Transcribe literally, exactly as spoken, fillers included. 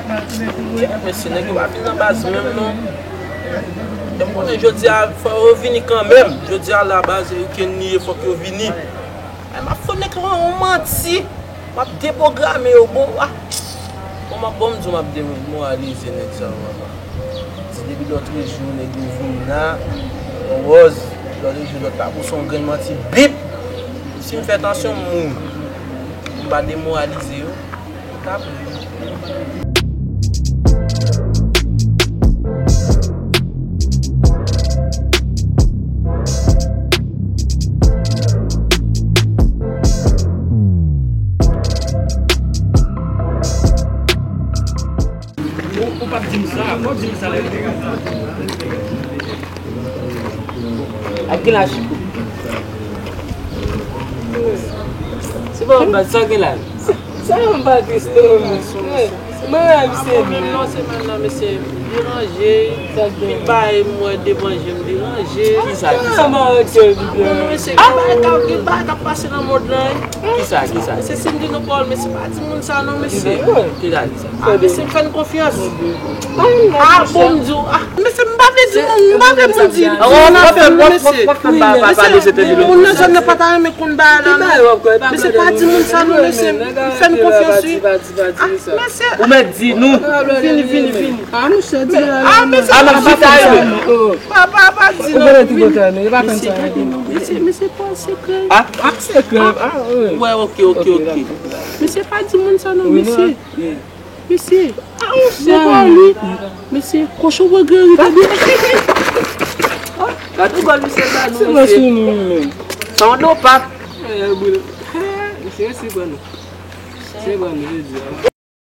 Mesye, nèg yo pa vin nan baz menm non. Yo konnen jodi a fò yo vini kanmenm. Jodi a la baz, kenn li ye, fòk yo vini. Ay, m ap fè nèg yo yon manti. M ap depwograme yo bon. Ah. Bon, m ap, bon, m di w, m ap demoralize nèg sa yo, papa. Ti depi lòtrejou, nèg yo vin la, yon wòz, lòtrejou, lòt la pouse yon grenn manti, bip! Si m fè tansyon, m mouri. M pa demoralize yo. Ou, ou p ap di m sa, fò w di m sa lè. Ak gen la chiko. Se pa yon baz, sa gen la. Sa yon baz, Kristo. Mwen, misye. Pwoblèm nan se menm nan, mesye. Deranje. Vin bay mwen devanje m deranje. Kisa, kisa? Bon, mesye, gen bagay k ap, gen bagay k ap pase nan mond lan, wi. Kisa, kisa? Mesye, si m di nou pawòl, mesye, pa di moun sa non, mesye. Kisa, kisa? Ah, mesye, m fè n konfyans. Ah, bon, m di w, ah, mesye, m pa vle di moun, m pa vle moun di. Ah, w ap fè, w ap, w ap, w ap fè m pa, pa, pa pale, se te di moun nan zòn nan pa ta renmen konn bagay la non. Mesye, pa di moun sa non, mesye, m fè n konfyans, wi. Ah, mesye. Ou mèt di nou. Vini, vini, vini. Ah, mesye, di la. Ah, mesye, ah, m ap chita yo. Pa, pa, pa di non. Mesye, mesye, mesye, pa sekrè. Ah, ah, sekrè. Ah, wi. Wè, ok, ok, ok. Mesye, pa di moun sa non, mesye. Mesye, ah, ou se pa li. Mesye, kochon pran geri tande. Gade ou gòl misye sa nou, mesye. Sa yon dopak. Mesye, se bon. Se bon, je di.